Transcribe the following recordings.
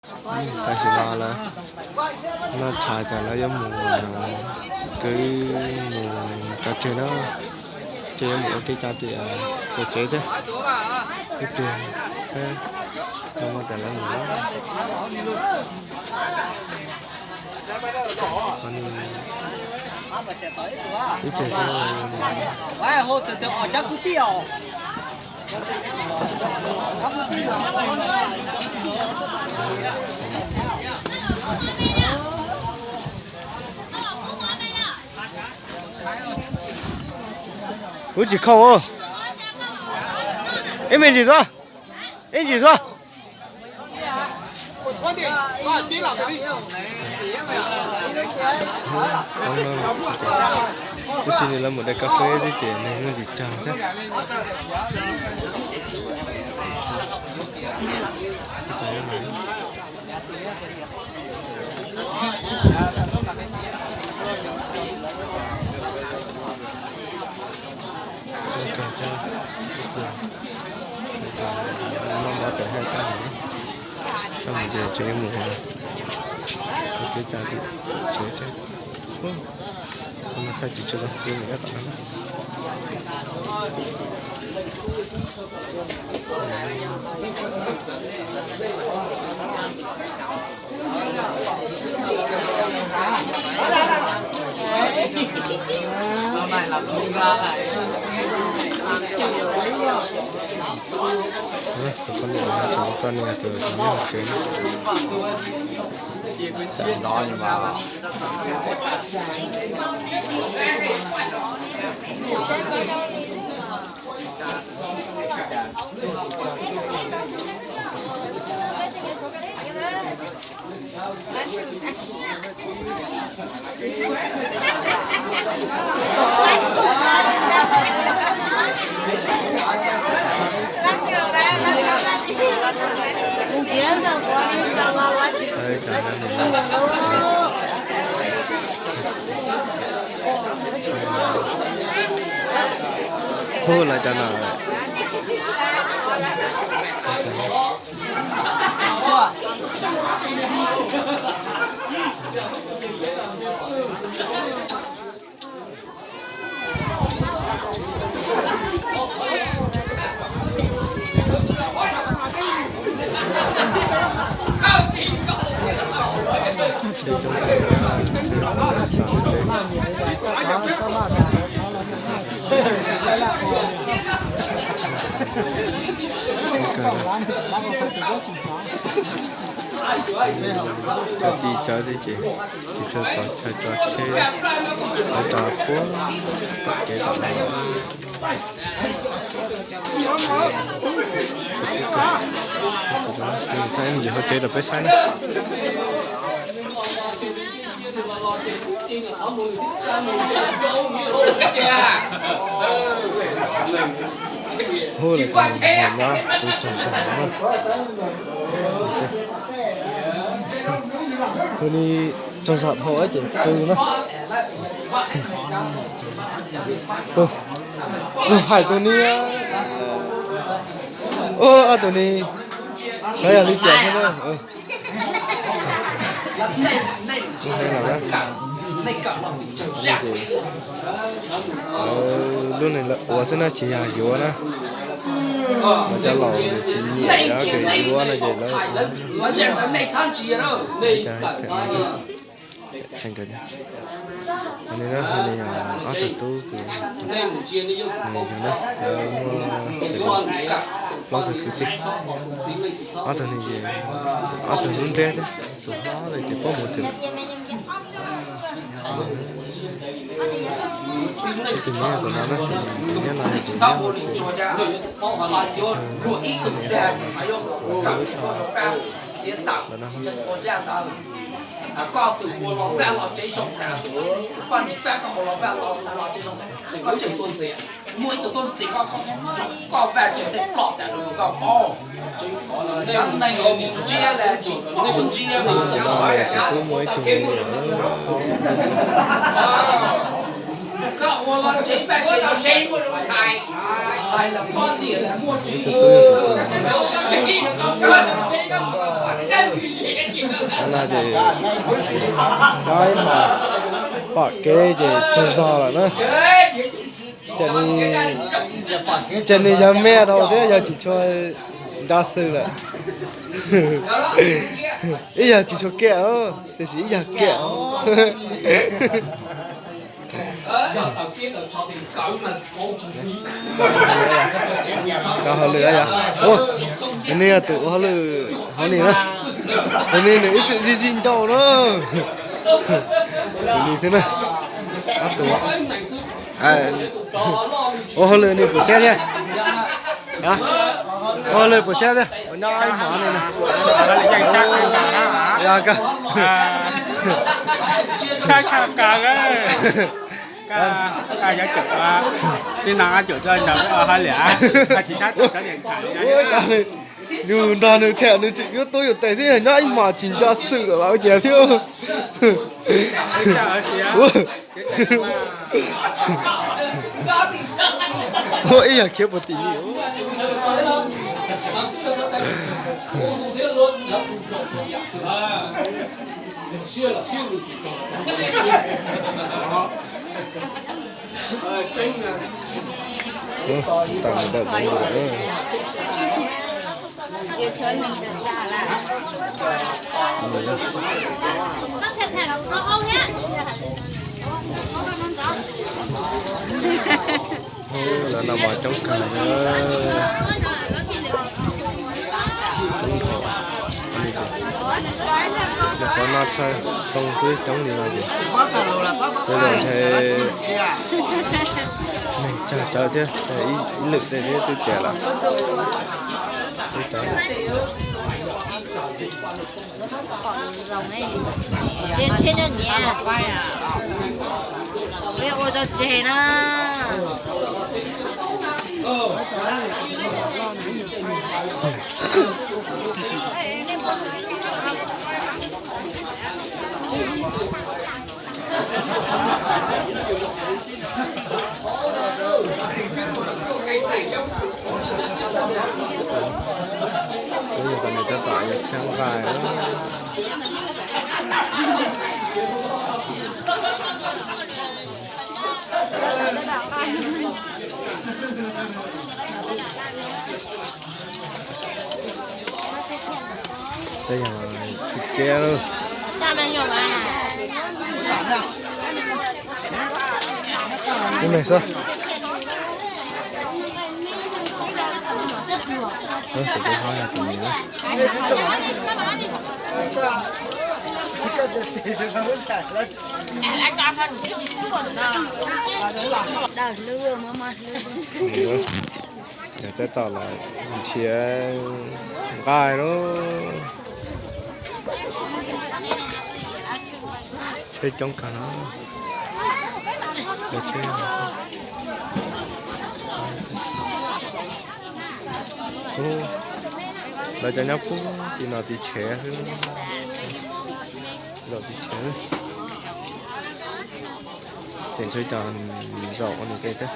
Tam sim no lawv noj tshais tas lawv yuav mus, kwv mus tso tseg na, ces yuav mus ua kev cai tim tsev thiab. Ib pliag, no tas lawv mus na. Ib pliag, kuv tsis khoom. Ib me ntsis xwb, ib ntsis xwb. Tab sis nws lawv mus de kas fes xwb ces nws muaj ntsis tsawg thiab. Noj mov tas haj tag, tag mus ces tseem yuav mus ua kev cai tim tsev thiab. Ua no txhaj tsis tshua zoo, mus nyob tom no na. Tus poj niam, tus poj niam tus nyob hauv tsev na. Hu lawv cov no. Cov ti tsawv thiab ces tsis tshua txaus chaw tso tsheb, lawv tso puag tom kev tom no. Thaij me ntsis hauv tsev rau peb saib na. Hu lawm tus no, tus tsaug zog na. Tus ni tsaug zog dhau ces qw na. Tus, tus hais tus ni, tus ni, xav yog li cas thiab na. Lub neej lawv ua xwb na, tsis yog yuav na. Lawv cov laus tsis nyiam cov kws yuav no ces lawv ua na. Nws yog ob tug tub kws, nws yog na, lawv muaj xws li plaub tug kwv tij, ob tug ne ces ob tug lub ntiab thiab, tus hlob ces poob mus twg lawm. Tus nyob tus no na, tus nyob no yog tus nyob tus, tus nyob tus no. Muaj ib tug tuaj ntxiv, koj vaj tsev tej ploj tas rau koj paub. Cov neeg los mus ntsiab, tsis paub ntsiab li. Tus no tus tub muaj ib tug me nyuam, Ces nyob ib hmos pom kev ces tsaug zog lawm na. Ces nws yog me dhau thiab yog tsis tshua nco xwm lawm. Ib yog tsis tshua kiam, tiam sis ib yog kiam. Koj hauj lwm yog, nej yog tus ua hauj lwm hauv ni na. Ni nws ib txwm zij zij ncauj na. Ni thiab na. Ob tug ua hauj lwm ni puas siab thiab? Ua hauj lwm puas siab thiab? Ua nyob ib hmos ni na. Yus nrog nws tham nws tseem yuav tub yuav tes thiab nyob ib hmos tsis nco xwm lawm ua cas thiab. Ua ib yam khiav puag tim ni. Tau dawm ntawd. Lawv no mas coob kawg na. Coob dhau. Nyuam qhuav no tshaj rooj xwb coob li no ces tej zaum ntshe neeg tsawg tsawg thiab, ib lwm tej thiab twb tiav lawm. Tsheb nyob nyias, peb ua tau tseg na. Peb yog kom nws tab tom yog tsheb nqaij. Peb yog tsis kiab lawm. Ib me xwb. Tus tus hov yog tus nyiam na. Dag hlwb, muab muab hlwb. Yog tab tom los nrhiav nqaij lawm. Tsheb coob kawg no. Lawv cov nyob puag tim no tim tshev xwb. Zaum tim tshev. Ces ntshe cov zaum ua nws ke thiab.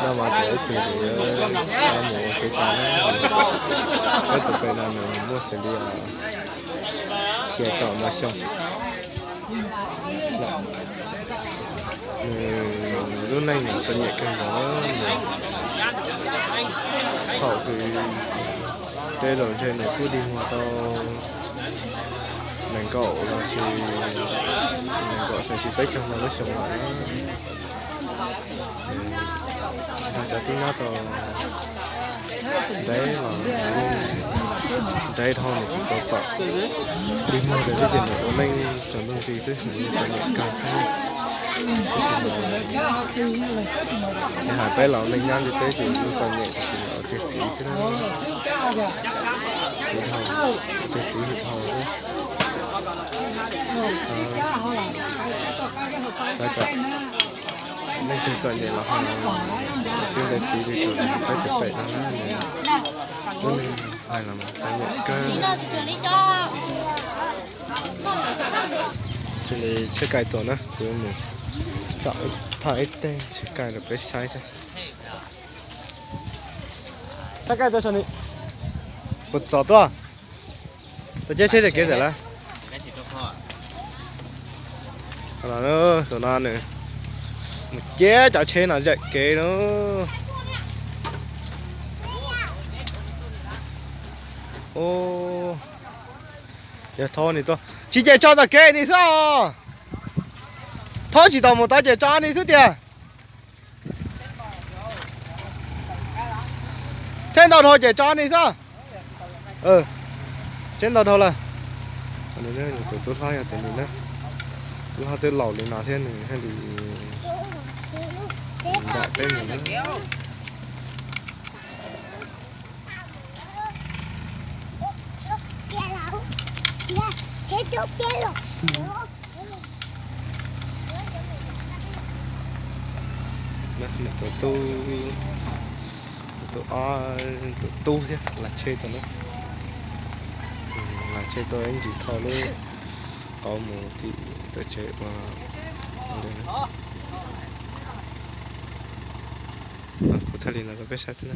Noj mov ces ib pliag ces yuav mus ua kev tas na. Peb tus pem no nws muaj xws li xya caum no xyoo. Nws lub neej nws txom nyem kawg nkaus. Thaum twg tej zaum ntshe nws kuj dig muag tau nees nkaum los sis nees nkaum los sis peb caug no lub xyoo lawm. Nrog cov tub nyab tau ntev los yeej Ntev dhau nws tsis tau tom dig muag tias twb ces nws ua neej tsaus ntuj nti xwb, nws yeej txom nyem kawg thiab. Tab sis mas yog hais peb los neej nyob ntiaj teb ces yeej txom nyem tiam sis mas ua tiag tiv xwb na. Tiv dhau, ua tiag tiv dhau xwb. Xav kom leej twg txom nyem los ho sib ntaus tiv li tus peb tus pem no na, nws lub neej hais los txom nyem kawg. Cia li tsheb kais tuaj na, kuv yuav mus tsom thaj ib teg tsheb kais rau peb saib xwb. Tsheb kais tuaj, puas txog tuaj? Tau cab tsheb tom kev tawm lawm. Tus no nws mus cab cov tsheb no zawm kev na. Yog thaub ni tuaj tsis ces tso tom kev ni xwb os. Thaub tsis tau mus tod ces tso ni xwb tiag. Tsheb ntau dhau ces tso ni xwb. Tsheb ntau dhau lawm. Tus tub hlob yog tus nws na, tub hlob twb laus li no thiab nws thiaj li nram peb mus na. Nws tus tub, tus ob, tus tub thiab las tsheb tuaj na. Las tsheb tuaj ib ntsis thauj lub qauv mus tim txawv tsev ua. Kuv thaij li no rau peb saib xwb na.